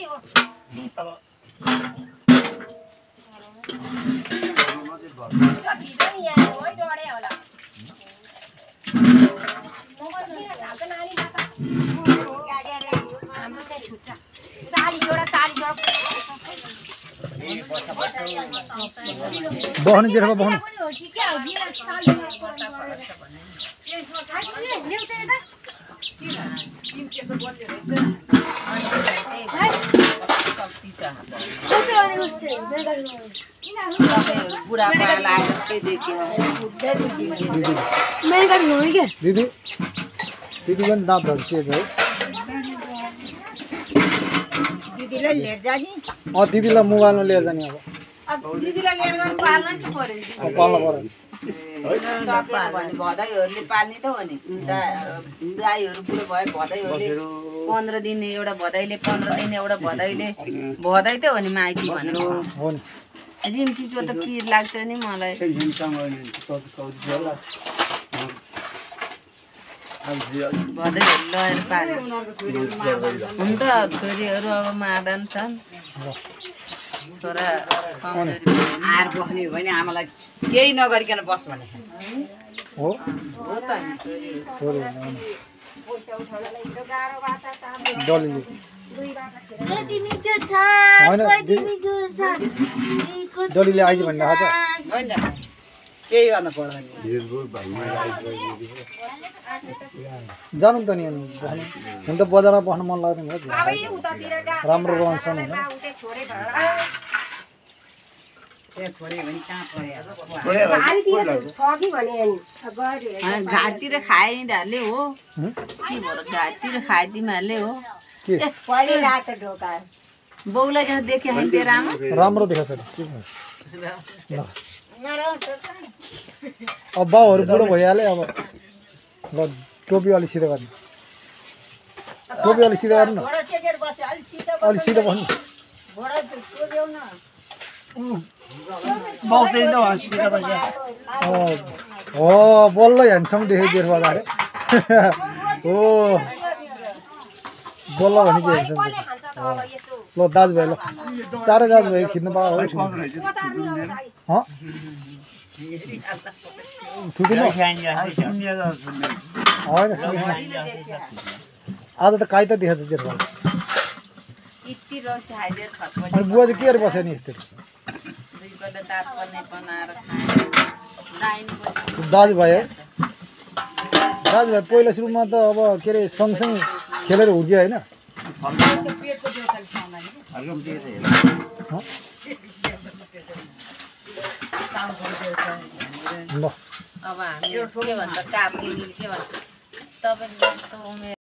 त्यही हो बहन जेठा बहन दिदी दिदी पनि दाँत झल्सिएछ है दिदीलाई लिएर जाने दिदीलाई मोबाइलमा लिएर जाने अब दिदीलाई लिएर गएर पाल्न नि त पर्यो पाल्न पर्यो सकेन भने भदाइहरूले पाल्ने त हो नि गाईहरू बुढो भयो भदाइहरूले 15 दिन एउटा भदाइले 15 दिन एउटा भदाइले भदाइ त हो नि माइती भनेको हो नि रिम्कीको त पिर लाग्छ नि मलाई भदाइहरू लगेर पाल्यो हुन त छोरीहरू अब मादन छन् छोरा आएर बस्ने हो भने आमालाई केही नगरिकन बस भने हो त नि छोरी डलीले डलीले आइज भन्ने थाहा छ होइन केही गर्न पर्दैन जानु त नि हुन त बजारमा बस्न मन लाग्दैन राम्रो रहन्छ नि घाटतिर खाइहाले हो के भयो घाटतिर खाइदिमाले हो बौलाई जहाँ देखे राम्रो देखाएको छ अब बाउहरू बुढो भइहाल्यो अब ल टोपी अलि सिधो गर्नु टोपी अलि सिधो गर्नु अलि सिधो भन्नु हो बल्ल ह्यान्डसम देखेँ जेठबाट अरे हो बल्ल भने चाहिँ ह्यान्डसम ल दाजुभाइ ल चारै दाजुभाइ खिच्नु पायो होइन आज त काहीँ त देखाएको छ जेठबाट अनि बुवा चाहिँ के गरेर बस्यो नि यस्तो दाजुभाइ है दाजुभाइ पहिला सुरुमा त अब के अरे सँगसँगै खेलेर हुर्क्यो होइन अब हामी के भन्छ काम के भन्छ तपाईँ